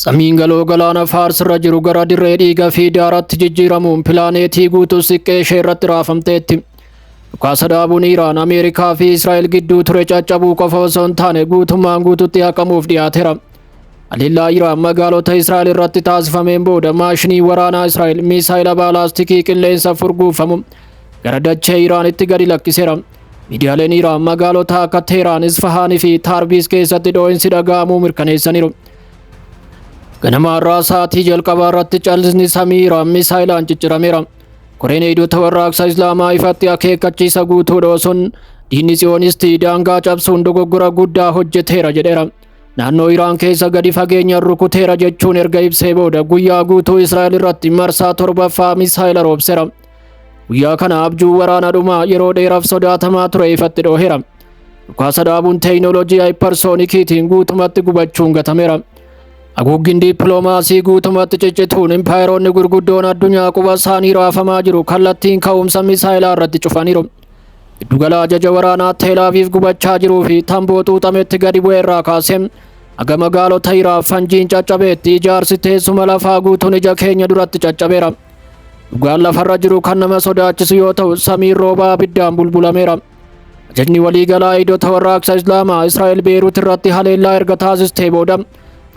Samiin galoo galaana Faars irra jiru gara dirree dhiiga fi daaratti jijjiiramuun pilaaneetii guutuu siqqee ishee irratti raafamteetti. Dhukaasa dhaabuun Iraan, Ameerikaa fi Israa'el gidduu ture caccabuu qofa osoo hin taane guutummaan guututti haqamuuf dhiyaateera. Haleellaa Iraan magaalota Israa'el irratti taasifameen booda maashinii waraanaa Israa'el miisaayila baalaastikii qilleensa furguufamu gara dachee Iraanitti gadi lakkiseera. Miidiyaaleen Iraan magaalota akka Teheraan, Isfahaanii fi Taarbiis keessatti dhoo'insi dhaga'amuu mirkaneessaniiru. Ganama har'aa sa'aatii jalqabaa irratti callisni samii Iraan miisaayilaan ciccirameera. Koreen eegdota warraaqsa Islaamaa ifatti akeekkachiisa guutuu dhoosuun diinni Tsiyoonistii daangaa cabsuun dogoggora guddaa hojjeteera jedheera. Naannoo Iraan keessa gadi fageenyaan rukuteera jechuun erga ibsee booda guyyaa guutuu Israa'el irratti marsaa torbaffaa misaayila roobseera. Guyyaa kana abjuu waraana dhumaa yeroo dheeraaf sodaatamaa ture ifatti dhooheera. Dhukaasa dhaabuun teekinooloojii haayipparsoonikiitiin guutumatti gubachuun gatameera. Haguuggiin dippiloomaasii guutumatti ciccituun impaayeroonni gurguddoon addunyaa quba isaanii raafamaa jiru kallattiin ka'umsa misaayilaa irratti cufaniiru. Giddugala ajaja waraanaa Teelaaviif gubachaa jiruu fi tamboo xuuxametti gadi bu'e irraa kaasee haga magaalota Iraaf fanjiin caccabeetti ijaarsi teessuma lafaa guutuun ija keenya duratti caccabeera. Dhugaan lafarra jiru kan nama sodaachisu yoo ta'u samiin roobaa abiddaan bulbulameera. Ajajni waliigalaa eegdota warraaqsa Islaamaa Israa'el Beerut irratti haleellaa erga taasistee booda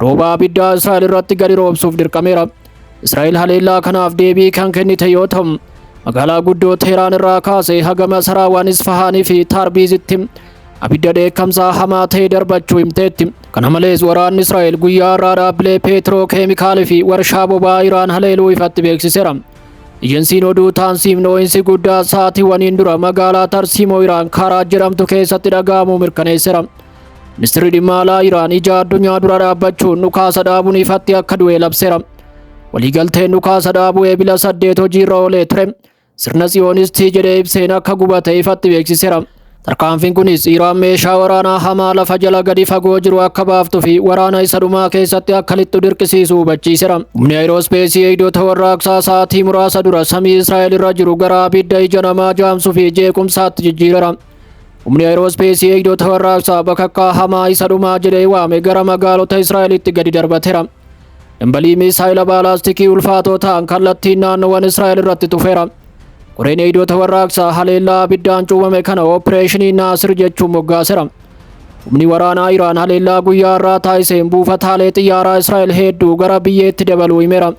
rooba abiddaa Israa'el irratti gadi roobsuuf dirqameera. Israa'el haleellaa kanaaf deebii kan kennite yoo ta'u magaalaa guddoo Teheraan irraa kaasee haga masaraawwan Isfahaanii fi Taarbiizitti abidda dheekkamsaa hamaa ta'e darbachuu himteetti. Kana malees waraanni Israa'el guyyaa har'aa dhaabbilee peetiroo keemikaalii fi warshaa boba'aa Iraan haleeluu ifatti beeksiseera. Ejensiin oduu Taansiif dhoo'insi guddaa sa'aatiiwwaniin dura magaalaa Tarsiimoo Iraan karaa jedhamtu keessatti dhaga'amuu mirkaneesseera. Ministeerri dhimma alaa Iraan ija addunyaa dura dhaabbachuun dhukaasa dhaabuun ifatti akka du'e labseera. Waliigalteen dhukaasa dhaabuu Eebila 8 hojiirra oolee ture. Sirna Tsiyoonistii jedhee ibseen akka gubate ifatti beeksiseera. Tarkaanfiin kunis Iraan meeshaa waraanaa hamaa lafa jala gadi fagoo jiru akka baaftuu fi waraana isa dhumaa keessatti akka lixxu dirqisiisu hubachiiseera. Humni aayiroospheesii eegdota warraaqsaa sa'aatii muraasa dura samii Israa'el irra jiru gara abidda ija namaa jaamsuu fi jeequmsaatti jijjiireera. Humni aayiroospheesii eegdota warraaqsaa bakakkaa hamaa isa dhumaa jedhee waame gara magaalota Israa'elitti gadi darbateera. Dambalii misaayila baalaastikii ulfaatoo ta'an kallattiin naannoowwan Israa'el irratti tufeera. Koreen eegdota warraaqsaa haleellaa abiddaan cuubame kana opereeshinii Naasir jechuun moggaaseera. Humni waraanaa Iraan haleellaa guyyaa har'aa taasiseen buufataalee xiyyaaraa Israa'el hedduu gara biyyeetti dabaluu himeera.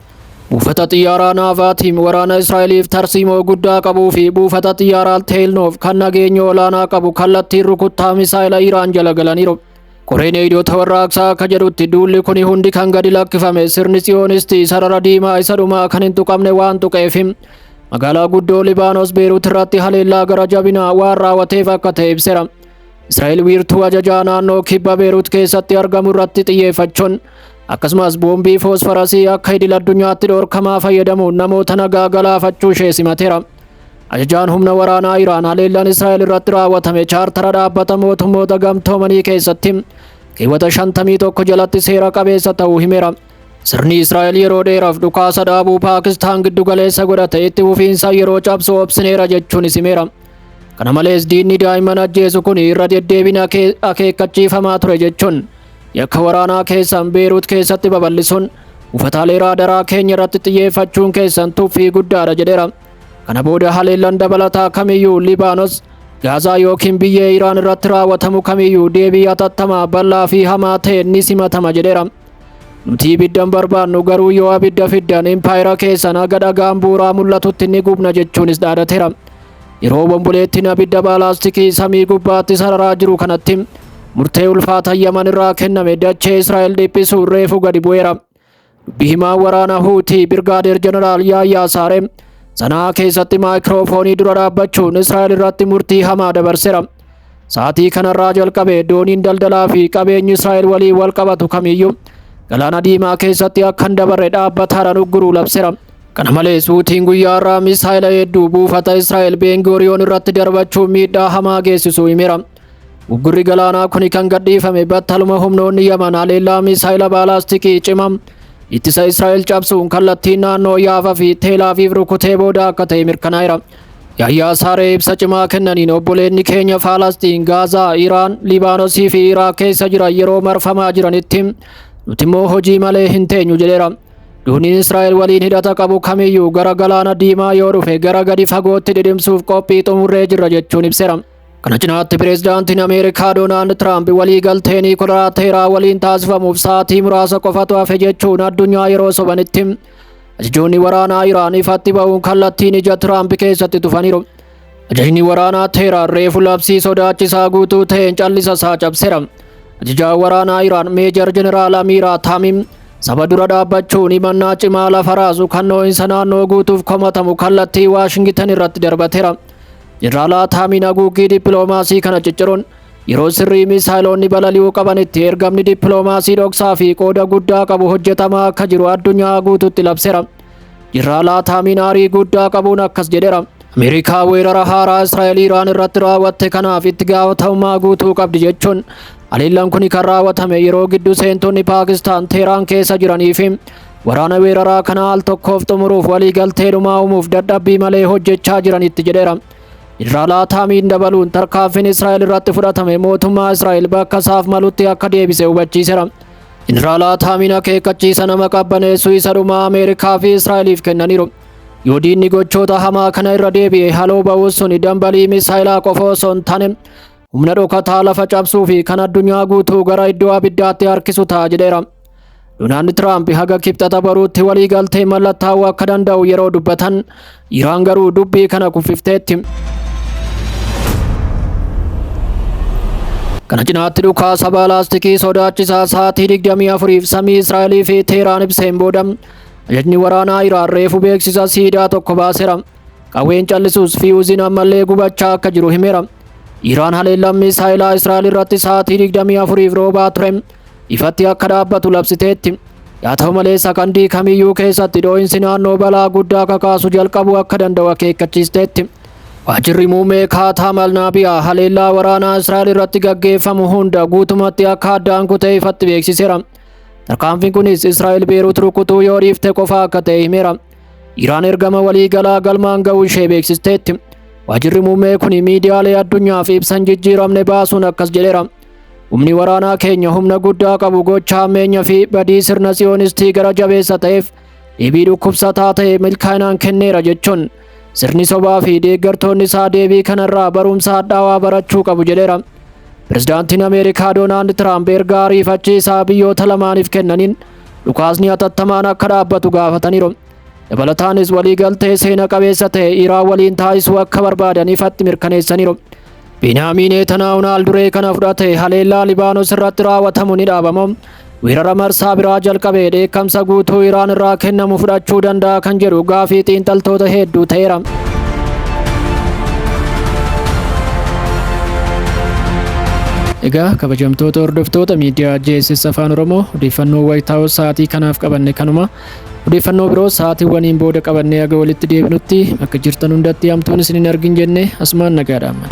Buufata xiyyaaraa Naavaatiin waraana Israa'eliif tarsiimoo guddaa qabuu fi buufata xiyyaaraa Teelnoof kan nageenya olaanaa qabu kallattiin rukuttaa misaayila Iraan jala galaniiru. Koreen eegdota warraaqsaa akka jedhutti duulli kuni hundi kan gadi lakkifame sirni Tsiyoonistii sarara diimaa isa dhumaa kan hin tuqamne waan tuqeef magaalaa guddoo Libaanos Beerut irratti haleellaa gara jabinaa waan raawwateef akka ta'e ibseera. Israa'el wiirtuu ajajaa naannoo kibba Beerut keessatti argamu irratti xiyyeeffachuun akkasumas boombii foosfarasii akka idil addunyaatti dhorkamaa fayyadamuun namoota nagaa galaafachuu ishee simateera. Ajajaan humna waraanaa Iraan haleellaan Israa'el irratti raawwatame chaartara dhaabbata mootummoota gamtoomanii keessatti keewwata 51 jalatti seera qabeessa ta'uu himeera. Sirni Israa'el yeroo dheeraaf dhukaasa dhaabuu Paakistaan giddu galeessa godhate itti fufiinsa yeroo cabsu obsineera jechuun himeera. Kana malees diinni daa'imman ajjeesu kun irra deddeebiin akeekkachiifamaa ture jechuun yakka waraanaa keessan Beerut keessatti babal'isuun buufataalee raadaraa keenya irratti xiyyeeffachuun keessan tuffii guddaadha jedheera. Kana booda haleellaan dabalataa kamiyyuu Libaanos, Gaazaa yookiin biyya Iraan irratti raawwatamu kamiyyuu deebii hatattamaa bal'aa fi hamaa ta'e ni simatama jedheera. Nuti ibidda hin barbaannu, garuu yoo abidda fiddan impaayera keessan haga dhagaan bu'uuraa mul'atutti ni gubna jechuunis dhaadateera. Yeroo bomboleettiin abidda baalaastikii samii gubbaatti sararaa jiru kanatti murtee ulfaata Yaman irraa kenname dachee Israa'el dhiphisuun reefu gadi bu'eera. Dubbi himaan waraana Huutii Birgaadeer Jeneraal Yaayyaa Saaree Sanaa keessatti maayikiroofoonii dura dhaabbachuun Israa'el irratti murtii hamaa dabarseera. Sa'aatii kanarraa jalqabee dooniin daldalaa fi qabeenyi Israa'el waliin wal qabatu kamiyyuu galaana diimaa keessatti akka hin dabarre dhaabbataadhaan ugguruu labseera. Kana malees Huutiin guyyaa har'aa misaayila hedduu buufata Israa'el Beengoriyoon irratti darbachuun miidhaa hamaa geessisuu himeera. Uggurri galaanaa kuni kan gadhiifame battaluma humnoonni Yaman haleellaa misaayila baalaastikii cimaa ittisa Israa'el cabsuun kallattiin naannoo Yaafa fi Teelaaviif rukutee booda akka ta'e mirkanaa'eera. Yaayyaa Saaree ibsa cimaa kennaniin obboleenni keenya Faalastiin, Gaazaa, Iraan, Libaanosii fi Iraaq keessa jiran yeroo marfamaa jiranitti Nuti immoo hojii malee hin teenyu jedheera. Dooniin Israa'el waliin hidhata qabu kamiyyuu gara galaana diimaa yoo dhufe gara gadi fagootti dhidhimsuuf qophii xumurree jirra jechuun ibseera. Kana cinaatti pireezidaantiin Ameerikaa Doonaald Tiraamp walii galtee Niikolaa Teeraa waliin taasifamuuf sa'aatii muraasa qofatu hafe jechuun addunyaa yeroo sobanitti ajajoonni waraanaa Iraan ifatti ba'uun kallattiin ija Tiraamp keessatti tufaniiru. Ajajni waraanaa Teeraan reefu labsii sodaachisaa guutuu ta'een callisa isaa cabseera. Ajajaan waraanaa Iraan Meejar Jeneraal Amiir Ataamim saba dura dhaabbachuun himannaa cimaa lafa raasu kan dhoo'insa naannoo guutuuf komatamu kallattii Waashingitan irratti darbateera. Jeneraal Ataamiin haguuggii dippiloomaasii kana cicciruun yeroo sirrii miisaayiloonni balali'uu qabanitti ergamni dippiloomaasii dhoksaa fi qooda guddaa qabu hojjetamaa akka jiru addunyaa guutuutti labseera. Jeneraal Ataamiin aarii guddaa qabuun akkas jedheera. Ameerikaa weerara haaraa Israa'el Iraan irratti raawwatte kanaaf itti gaafatamummaa guutuu qabdi jechuun haleellaan kun kan raawwatame yeroo giddu seentonni Paakistaan Teeraan keessa jiranii fi waraana weeraraa kana al tokkoof xumuruuf waliigaltee dhumaa uumuuf dadhabbii malee hojjechaa jiranitti jedheera. Jeneraal Ataamiin dabaluun tarkaanfiin Israa'el irratti fudhatame mootummaa Israa'el bakka isaaf malutti akka deebise hubachiiseera. Jeneraal Ataamiin akeekkachiisa nama qabbaneessuu isa dhumaa Ameerikaa fi Israa'eliif kennaniiru. Yoo diinni gochoota hamaa kana irra deebi'e haloo ba'uun suni dambalii misaayilaa qofa osoo hin taane humna dhokataa lafa cabsuu fi kan addunyaa guutuu gara iddoo abiddaatti harkisu ta'a jedheera. Doonaald Tiraamp haga kibxata baruutti walii galtee mallattaa'uu akka danda'u yeroo dubbatan Iraan garuu dubbii kana kuffifteetti. Kana cinaatti dhukaasa baalaastikii sodaachisaa sa'aatii 24f samii Israa'elii fi Teeraan ibseen booda ajajni waraanaa Iraan reefu beeksisa siidaa tokko baaseera. Qawween callisuus fiyuuziin ammallee gubachaa akka jiru himeera. Iraan haleellaan misaayilaa Israa'el irratti sa'aatii 24f roobaa ture ifatti akka dhaabbatu labsiteetti. Yaa ta'u malee sakandii kamiyyuu keessatti dhoo'insi naannoo balaa guddaa kakaasu jalqabuu akka danda'u akeekkachiisteetti. Waajjirri muummee Kaataa Alnaabiyaa haleellaa waraanaa Israa'el irratti gaggeeffamu hunda guutumatti akka addaan kutee ifatti beeksiseera. Tarkaanfiin kunis Israa'el Beerut rukutuu yoo dhiifte qofa akka ta'e himeera. Iraan ergama waliigalaa galmaan ga'uu ishee beeksisteetti. Waajjirri muummee kun miidiyaalee addunyaaf ibsan jijjiiramne baasuun akkas jedheera. Humni waraanaa keenya humna guddaa qabu gocha hammeenya fi badii sirna siyoonistii gara jabeessa ta'eef deebii dhukkubsataa ta'e milkaa'inaan kenneera jechuun sirni sobaa fi deeggartoonni isaa deebii kanarraa barumsa hadhaawaa barachuu qabu jedheera. Pirezidaantiin Ameerikaa Doonaald Tiraamp ergaa ariifachiisaa biyyoota lamaaniif kennaniin dhukaasni hatattamaan akka dhaabbatu gaafataniiru. Dabalataanis waliigaltee seena qabeessa ta'e Iraan waliin taasisuu akka barbaadan ifatti mirkaneessaniiru. Biniyaamiin Netanyahuun haal duree kana fudhate haleellaa Libaanos irratti raawwatamu ni dhaabamu. Weerara marsaa biraa jalqabee dheekkamsa guutuu Iraan irraa kennamu fudhachuu danda'a kan jedhu gaafii xiinxaltoota hedduu ta'eera. Egaa kabajamtoota hordoftoota miidiyaa JSS Afaan Oromoo, odeeffannoo White House sa'aatii kanaaf qabanne kanuma. Odeeffannoo biroo sa'aatiiwwaniin booda qabannee haga walitti deebinutti bakka jirtan hundatti hamtuun isin hin argin jenne asumaan nagaadhaan.